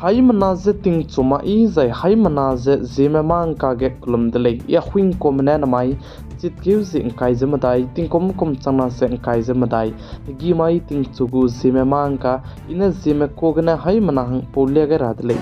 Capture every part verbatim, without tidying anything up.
Haimena ze tingchu ma i zai haimena ze Zeme mâ ngka ge kelum de lei. I Ahuingkuame ne namai chitkeu zi ngkai ze medai, tingkum kum changna ze ngkai ze medai, hegî mai tingchu gu Zeme mâ ngka, i ne Zeme ka gene haimena hang pau lia gai ra de lei.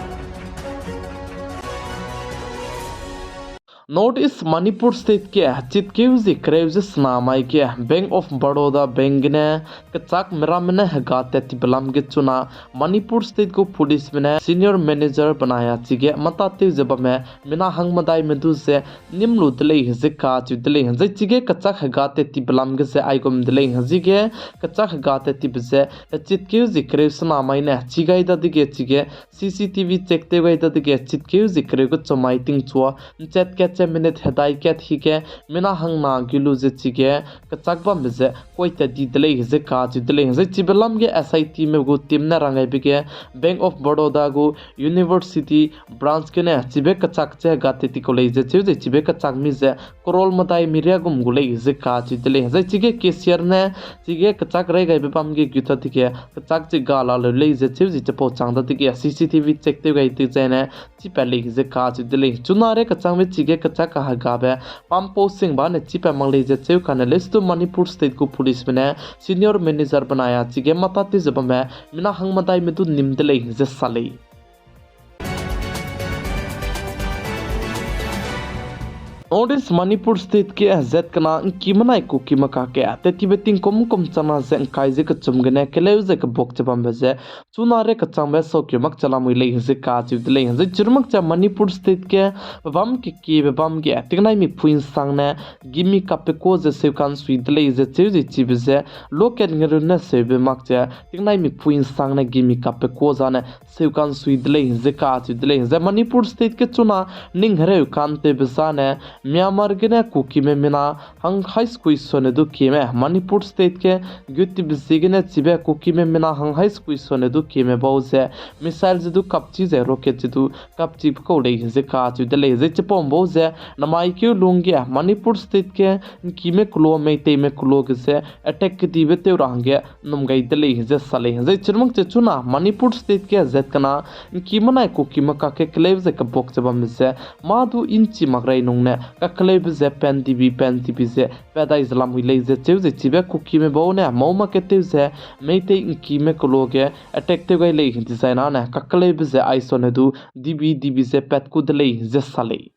North East Manipur State ge chitkeu zi kereu ze sena mai ge Bank of Baroda Bank gene kechâkme ramme ne hega tat tibe lam ge chuna Manipur State gu policeme ne senior manager benai a chige mâ tâtew ze bamme mina hang medaime du ze nîm lu de lei ze kacheu de lei. Zai chige kechâk hega tat tibe lam ge ze aigum de lei. Chige kechâk hega tat tibe ze chitkeu zi kereu sena mai ne chi gai dadege chige C C T V check tew gai dadege chitkeu zi kereu kechum mai tingchua nchat kat ze minute hedai kat hige mina hangna geu lu ze chige kechâk bambe ze kuai tat di de lei ze kacheu de lei. Zai chibe lam ge S I Tme gu team ne rang gaibe ge Bank of Baroda gu University branch gene chibe kechâk ze hega tat ti kau lei ze cheu ze chibe kechâk mi ze crore medai mi riagum gu lei ze kacheu de lei. Zai chige cashier ne chige kechâk rei gaibe bam ge gu dadege kechâk chi ga la leu lei ze cheu ze chipau chang dadege C C T V check tew gai dezaine chipat lei ze kacheu de lei. Chuna rei kechangbe chige kechâk kahegabe pampau singba ne chipat mak lei ze cheu kane lestu Manipur State gu policeme ne senior manager benai a chige mâ tâtew ze bamme mina hang medaime du nîm de lei ze sa lei. North East Manipur State ge zat kena ngkime nai Kukime kakge tat tibe tingkum kum changna ze ngkai ze kechum gene keleu ze kebuak che bambe ze chuna rei kechangbe saukeu mak che lamui lei ze kacheu de lei. Zai chirumak che Manipur State ge pebâm kekiebe bam ge tingnai mipui nsangne gimi kappe ka ze seukansui de lei ze cheu ze chibe ze loket ngerun ne seube mak che tingnai mipui nsangne gimi kappe ka zane seukansui de lei ze kacheu de lei. Zai Manipur State ge chuna ning hereu kantewbe zane Myanmar gene Kukime mina hang hai sekui sone du kieme Manipur State ge gut tibe ziegene chibe Kukime mina hang hai sekui sone du kieme bau ze missile ze du kapchi ze rocket ze du kapchibe kau lei ze kacheu de lei. Zai chipau bau ze namai keu lungge Manipur State ge ngkime kelo Meiteime kelo ge ze attack kedibe tew ra hangge nnum gai de lei ze sa lei. Zai chirumak che chuna Manipur State ge zat kena ngkime nai Kukime kakge keleu ze kebuak che bambe ze mâ du inchi mak rei nungne kakeleube ze pen dibi pen dibi ze pat dai ze lamui lei ze cheu ze chibe Kukime bau ne mau mak ke tew ze Meitei ngkime kelo ge attack tew gai lei dezaine kakeleube ze aisone du dibi dibi ze pat ku de lei ze sa lei.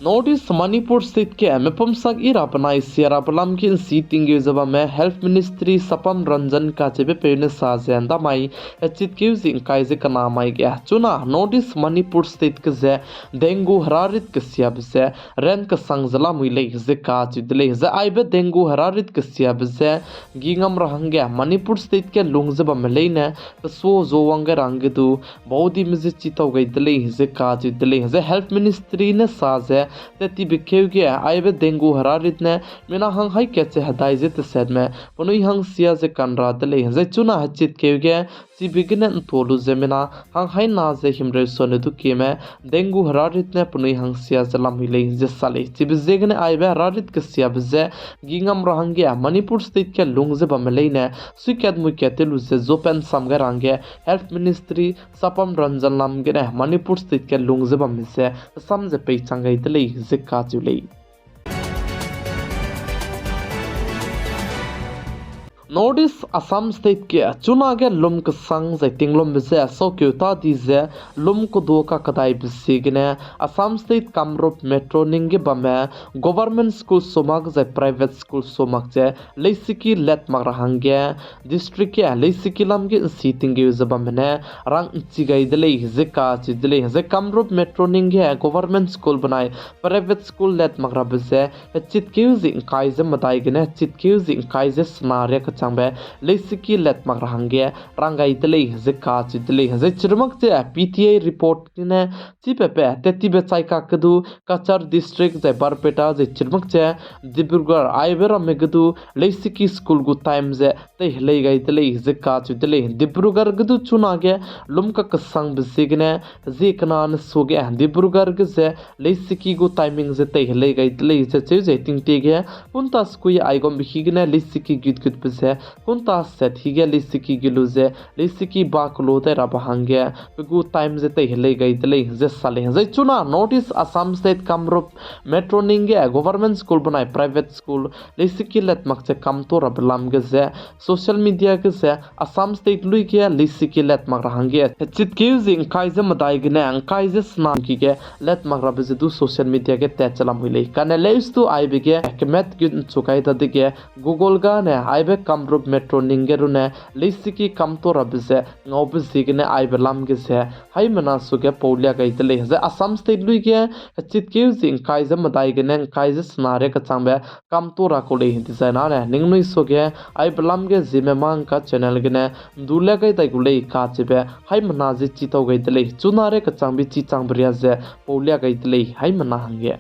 North East Manipur State ge mepumsak i ra benai sia rabe lam ge nsi tinggeu ze bamme Health Ministry Sapam Ranjan kacheube peu ne sa ze ndamai hechitkeu zi ngkai ze kena mai ge chuna North East Manipur State ge ze dengue herarit kesiabe ze ran kesang ze lamui lei ze kacheu de lei. Zai aibe dengue herarit kesiabe ze gingam ra hangge Manipur State ge lung ze bamme leine pesuâ zuawang gai ra hangge du baudime ze chitau gai de lei ze kacheu de lei. Zai Health Ministry ne sa ze tat tibe keu ge aibe dengue herarit ne mina hang hai kat ze hedai ze tesetme penui hangsia ze kan ra de lei. Zai chuna hechitkeu ge chibe gene ntua lu ze mina hang hai na ze himreu sone du kieme dengue herarit ne penui hangsia ze lamui lei ze sa lei. Chibe ziegene aibe herarit kesiabe ze gingam ra hangge Manipur State ge lung ze bamme leine suikat muikat tew lu ze zuapen sam gai ra hangge Health Ministry Sapam Ranjan lam gene Manipur State ge lung ze bamme ze sam ze peichang gai de lei ze kacheu lei. North East Assam State ge chunage lum kesang zai tinglumbe ze saukeu ta di ze lum kedu kakedaibe ziegene Assam State Kamrup Metro ning ge bamme Government School sumak zai private school sumak ze leisiki let mak ra hangge district ge leisiki lam ge nsi tinggeu ze bamme ne rang nchi gai de lei ze kacheu de lei. Zai Kamrup Metro ning ge government school benai private school let mak rabe ze hechitkeu zi ngkai ze medai gene hechitkeu zi ngkai ze sena riak kechangbe leisiki let mak ra hangge rang gai de lei ze kacheu de lei. Zai chirumak ze P T I report gene chipepe tat tibe chai kak ge du Cachar district zai Barpeta zai chirumak ze Dibrugarh aibe ramme ge du leisiki school gu time ze teihelei gai de lei ze kacheu de lei. Dibrugarh ge du chunage lum kakesangbe ziegene zie kena ne suage Dibrugarh ge ze leisiki gu timing ze teihelei gai de lei ze cheu ze tingtie ge kunta sekui aigumbe hi gene leisiki gutgutbe ze ze, kunta set hige leisiki ge lu ze, leisiki ba kelu dai rabe hangge, pe gu time ze tei helei gai de lei ze sa lei. Zai chuna North East Assam State Kamrup Metro ning ge government school benai private school leisiki let mak ze kamto rabe lam ge ze, social media ge ze Assam State lui ge leisiki let mak ra hangge hechitkeu zi ngkai ze medai gene ngkai ze sena ki ge let mak rabe ze du social media ge tat che lamui lei. Kane leus tu aibe ge kemet gu nchu kai dadege Google gane aibe Kamrup Metro ning ge rune leisiki kamto rabe ze ngaube ziegene aibe lam ge ze haimena suge pau lia gai de lei. Zai Assam State lui ge hechitkeu zi ngkai ze medai gene ngkai ze sena ria kechangbe kamto ra kau lei dizai nane ningnui suge aibe lam ge Zeme Mangka channel gene ndu lia gai dai gu lei kacheube haimena ze chi tau gai de lei. Chuna ria kechangbe chi changbe ria ze pau lia gai de lei haimena hangge.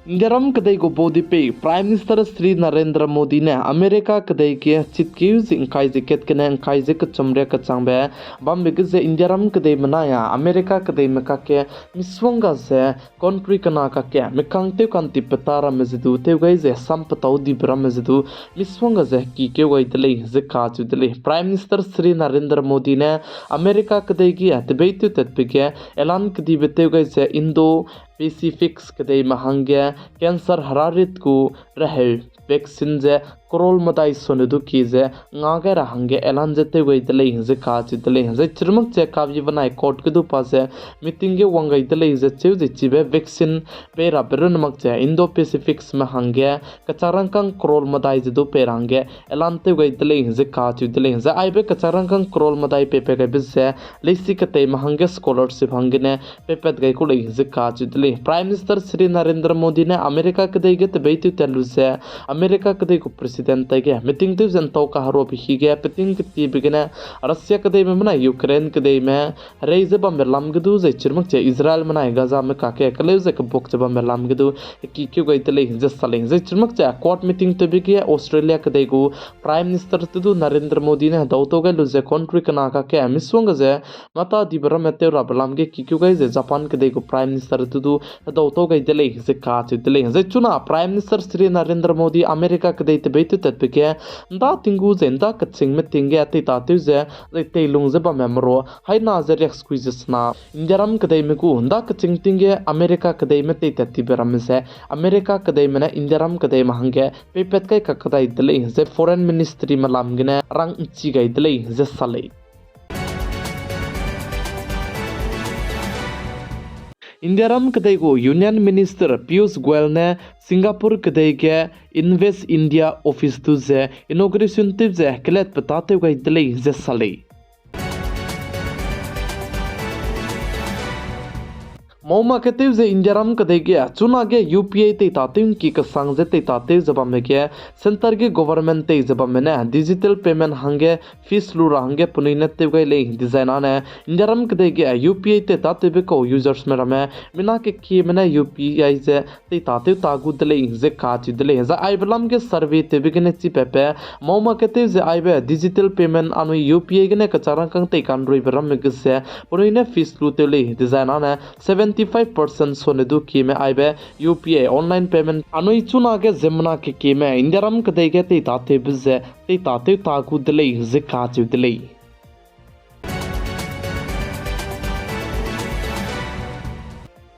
Indiaram kedei gu baudipeu Prime Minister Shri Narendra Modi ne America kedei ge hechitkeu zi ngkai ze kat gene ngkai ze kechum ria kechangbe bambe ge ze Indiaram kedei menai a America kedeime kakge misongga ze country kena kakge mikang tew kantipeta ramme ze du tew gai ze sam petau dibe ramme ze du misongga ze hekikeu gai de lei ze kacheu de lei. Prime Minister Shri Narendra Modi ne America kedei ge tebei tewtatbe ge elan kedibe tew gai ze Indo-Pacific kedeime hangge cancer herarit gu reheu vaccine ze crore medai sone du ki ze nga gai ra hangge elan ze tew gai de lei ze kacheu de lei. Zai chirmak che kabi benai court ge du pa ze meeting ge wang gai de lei ze cheu ze chibe vaccine pei rabe run mak che Indo-Pacific me hangge kechak rangkâng crore medai ze du pei ra hangge elan tew gai de lei ze kacheu de lei. Zai aibe kechak rangkâng crore medai peipat gaibe ze leisi keteime hangge scholarship hanggene peipat gai ku lei ze kacheu de lei. Prime Minister Shri Narendra Modi ne America kedei ge tebei tewtat lu ze America kedei gu President taige meeting tew ze ntau kaheruabe hige peting ketibe gene Russia kedeime benai Ukraine kedeime herei ze bambe lam ge du zai chirmak che Israel benai Gazame kakge keleu ze kebuk ze bambe lam ge du hekikeu gai de lei ze sa lei. Zai chirmak che Quad meeting tewbe ge Australia kedei gu Prime Minister te du Narendra Modi ne hedau tau gai lu ze country kena kakge misongga ze mata dibe ramme tew rabe lam ge kikeu gai ze Japan kedei gu Prime Minister te du hedau tau gai de lei ze kacheu de lei. Zai chuna Prime Minister Shri Narendra Modi America kedei tebei tewtatbe ge nda ting gu ze nda kechingme ting ge teitatew ze zai teilung ze bamme merua haina ze riakskui ze sena Indiaram kedeime gu nda keching ting ge America kedeime teitat tibe ramme ze America kedeime ne Indiaram kedeime hangge peipat kai kakdai de lei ze Foreign Ministryme lam gene rang nchi gai de lei ze sa lei. Indiaram kedei gu Union Minister Piyush Goyal ne Singapore kedei ge Invest India Office du ze inauguration tew ze kelatpeta tew gai de lei ze sa lei. Mau mak ketew ze Indiaram kedei ge chunage U P I teitatew ngki kesang ze teitatew ze bamme ge centre ge government tei ze bamme ne digital payment hangge fees lu ra hangge penui ne tew gai lei dizai nane Indiaram kedei ge U P I teitatewbe kau usersme ramme mina kekieme ne U P I ze teitatew ta gu de lei ze kacheu de lei. Zai aibe lam ge survey tewbe gene chipatbe mau mak ketew ze aibe digital payment anui U P I gene kechak rangkâng tei kanruibe ramme ge ze penui ne fees lu tew lei dizai nane seventy five percent sone du kieme aibe U P I online payment anui chunage ziemmena kekieme Indiaram kedei ge teitatewbe ze teitatew ta gu de lei ze kacheu de lei.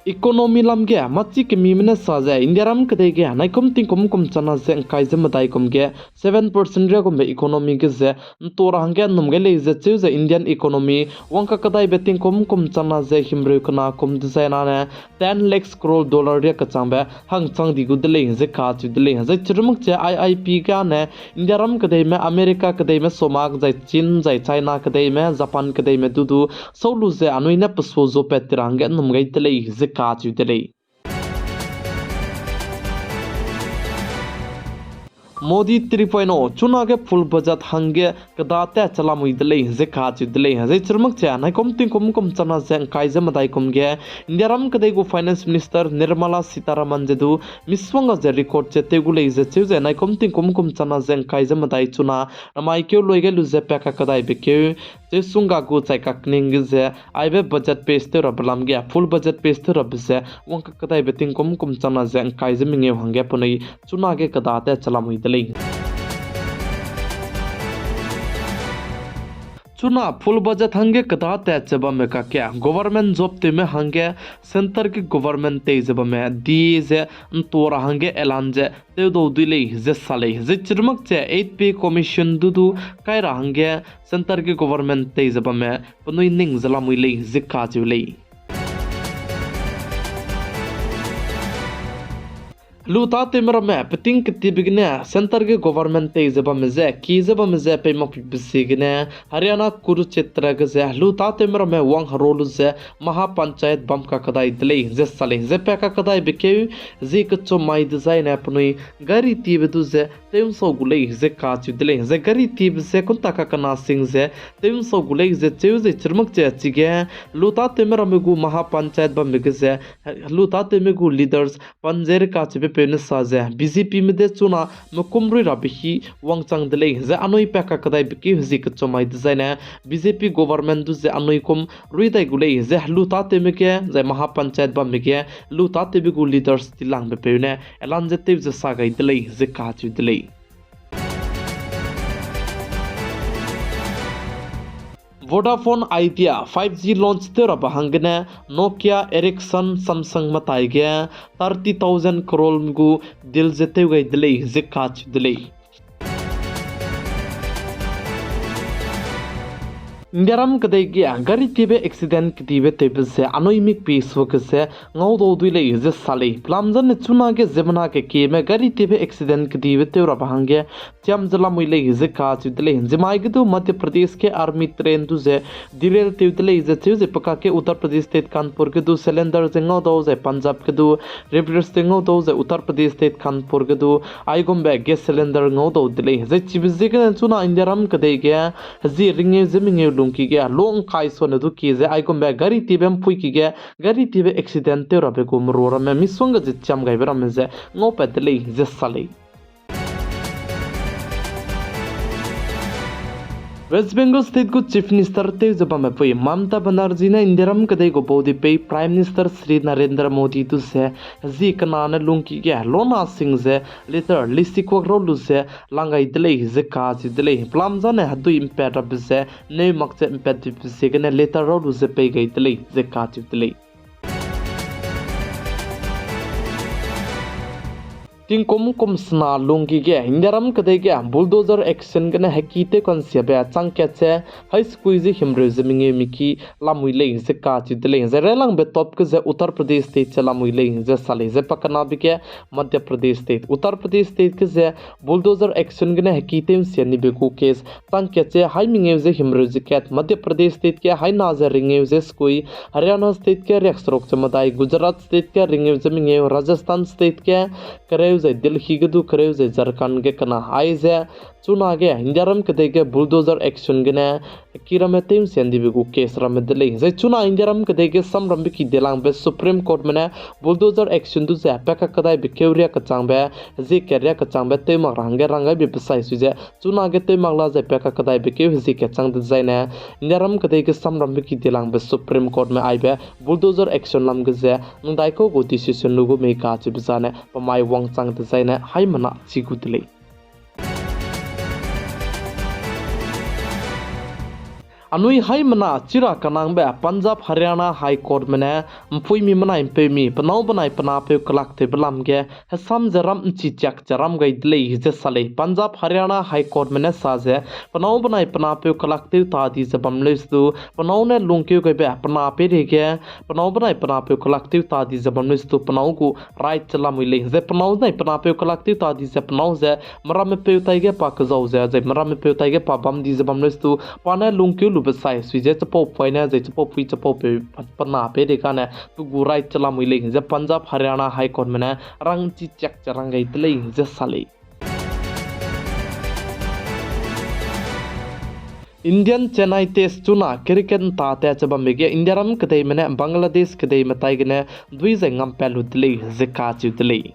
Economy lam ge machi kemime ne sa ze Indiaram kedei ge naikum tingkum kum chana ze ngkai ze medai kum ge seven percent ria gumbe economy ge ze nto ra hangge nnum gai lei ze cheu ze Indian economy wang kakdaibe tingkum kum chana ze himreu kena kum dezai nane ten lakhs crore dollar ria kechangbe hangchang di gu de lei ze kacheu de lei. Zai chirmak che I I P gane Indiaram kedeime, America kedeime, somak zai Chin zai China kedeime, Japan kedeime du du sau lu ze anui ne pesu zuapat ti ra hangge nnum gai de lei ze kacheu de lei. Modi three point oh, chunage full budget hangge kedate chelamui de lei ze kacheu de lei. Zai chirmak che naikum tingkum kum chana ze ngkai ze medai kum ge India ram kedei gu Finance Minister Nirmala Sitharaman ze du misongga ze record che tew gu lei ze cheu ze naikum tingkum kum chana ze ngkai ze medai chuna namai keu loi gai lu ze peka kedaibe keu cheu sungga gu chai kakning ge ze aibe budget pass tew rabe lam ge full budget pass tew rabe ze wang kakedaibe tingkum kum chana ze ngkai ze mengeu hangge penui chunage kedate chelamui de lei. Chuna full budget hangge kedate che bamme kakge government job tewme hangge centre ge government tei ze bamme di ze ntua ra hangge elan ze tew dau dui lei ze sa lei. Zai chirmak che eight pay commission du du kai ra hangge centre ge government tei ze bamme penui ning ze lamui lei ze kacheu lei. Helu tâtewme ramme peting ketibe gene centre ge government tei ze bamme je ki ze bamme je pei makpibe ziegene Haryana Kurukshetra ge ze helu tâtewme ramme wang hero lu ze Maha Panchayat bam kakedai de lei ze sa lei. Ze pa kakedaibe keu zie kechum mai dezaine penui gari tiebe du ze tew nsau gu lei ze kacheu de lei. Zai gari tiebe ze kunta kakena sing ze tew nsau gu lei ze cheu ze chirmak che chige helu tâtewme ramme gu Maha Panchayat bambe ge ze helu tâtewme gu leaders panzeri kacheube peu ne sa ze B J P me de chuna mekum rui rabe hi wangchang de lei. Zai anui pa kakedaibe keu zie kechum mai dezaine B J P government du ze anui kum rui dai gu lei ze helu tâtewme ge zai Maha Panchayat bambe ge helu tâtewbe gu leaders tilangbe peu ne elan ze tew ze sa gai de lei ze kacheu de lei. Vodafone Idea five G launch tew rabe hanggene Nokia, Ericsson, Samsung matai ge thirty thousand crore gu deal ze tew gai de lei ze kacheu de lei. Indiaram kedei ge gari tibe accident kedibe tewbe ze anui mikpi suage ze ngaudau dui lei ze sa lei. Pelam zane chunage ziemmena kekieme gari tibe accident kedibe tew rabe hangge chiam ze lamui lei ze kacheu de lei. Zimai ge du Madhya Pradesh ge army train du ze derail tew de lei ze cheu ze pekak ge Uttar Pradesh State Kanpur ge du cylinder ze ngaudau zai Punjab ge du reverse te ngaudau zai Uttar Pradesh State Kanpur ge du aigumbe gas cylinder ngaudau de lei. Zai chibe ziegene chuna Indiaram kedei ge hezie ringeu ze mengeu lungki ge lungkai sone du ki ze aigumbe gari tibe mpuiki ge gari tibe accident tew rabe gu meru ramme misongga ze chiam gaibe ramme ze ngaupat de lei ze sa lei. West Bengal State gu Chief Minister tew ze bamme pui Mamata Banerjee ne Indiaram kedei gu baudi pei Prime Minister Shri Narendra Modi du ze hezie kena ne lungki ge lona sing ze letter lisi kuak rau lu ze lang gai de lei ze kacheu de lei. Pelam zane hedui mpat rabe ze neu mak ze mpat dibe ziegene letter rau lu ze pei gai de lei ze kacheu de lei. Tingkum kum sena lungki ge Indiaram kedei ge bulldozer action gene heki tew kansiabe chang kat ze hai sekui ze himreu ze mengeu miki lamui lei ze kacheu de lei. Zai railangbe top ge ze Uttar Pradesh State ze lamui lei ze sa lei. Zai pakenabe ge Madhya Pradesh State, Uttar Pradesh State ge ze bulldozer action gene heki tew nsia nibe gu case chang kat ze hai mengeu ze himreu ze kat, Madhya Pradesh State ge hai na ze ringeu ze sekui, Haryana State ge riakseruk ze medai, Gujarat State ge ringeu ze mengeu, Rajasthan State ge kereu zai Delhi ge du kereu zai Jharkhand ge kena. Aize chunage Indiaram kedei ge bulldozer action gene heki ramme tew nsia ndibe gu case ramme de lei. Zai chuna Indiaram kedei ge samrambe ki delangbe Supreme Court me ne bulldozer action du ze peka kedaibe keu riak kechangbe, hezie kat riak kechangbe tew mak ra hangge rang gaibe besai sui ze chunage tew mak la zai peka kedaibe keu hezie kat chang dezaine Indiaram kedei ge samrambe ki delangbe Supreme Court me aibe bulldozer action lam ge ze nungdai kau gu decision lu gu mei kacheube zane pemai wangchang dezaine haimena chi gu de lei. Anui haimena chira kanangbe Punjab Haryana High Court me ne mpuimi menai mpeumi penâu benai penapeu kelaktewbe lam ge hesam ze ram nchi chiak ze ram gai de lei ze sa lei. Punjab Haryana High Court me ne sa ze penâu benai penapeu kelaktew ta di ze bam leu se du penâu ne lungkeu gaibe pena peireige penâu benai penapeu kelaktew ta di ze bam leu se du penâu gu right ze lamui lei. Zai penâu benai penapeu kelaktew ta di ze penâu ze meramme peu taige pa kezau ze, zai meramme peu taige pa bam di ze bam leu se du pa ne lungkeu lube sai sui ze chipau pui ne, zai chipau pui chipau peu pena peireigane pe gu right ze lamui lei ze Punjab Haryana High Court me ne rang nchi chiak ze rang gai de lei ze sa lei. Indian Chennai Test chuna cricket nta tat che bambe ge Indiaram kedeime ne Bangladesh kedeime tai gene dui zai ngampat lu de lei ze kacheu de lei.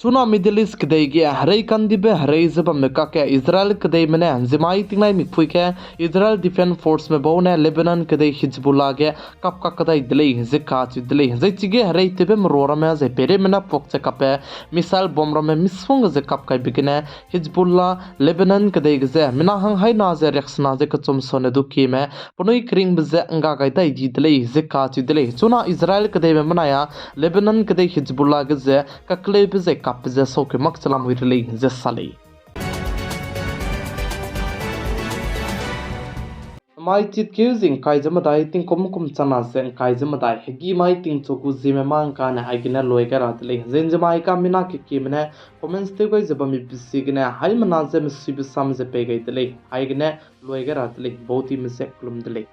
Chuna Middle East kedei ge herei kandibe herei ze bamme kakge Israel kedeime ne nzimai tingnai mikpui ge Israel Defense Forceme bau ne Lebanon kedei Hezbollah ge kap kak kedai de lei ze kacheu de lei. Zai chige herei tewbe merua ramme zai peireime ne puak ze kapbe missile bomb ramme misongga ze kap kaibe gene Hezbollah Lebanon kedei ge ze mina hang haina ze riaksena ze kechum sone du kieme penui keringbe ze ngga gai dai di de lei ze kacheu de lei. Chuna Israel kedeime benai a Lebanon kedei Hezbollah ge ze kakleube zai kapbe ze sauke mak che lamui re lei ze sa lei. Mai chitkeu zi ngkai ze medai tingkum kum chana ze ngkai ze medai hegî mai tingchu gu ziemme mâ ngkane aigene luai gai ra de lei. Zai nzimai ka mina kekieme ne comments tew gai ze bammi pesi gene haimena ze mesuibe sam ze pei gai de lei. Aigene luai gai ra de lei, bautime ze kelum de lei.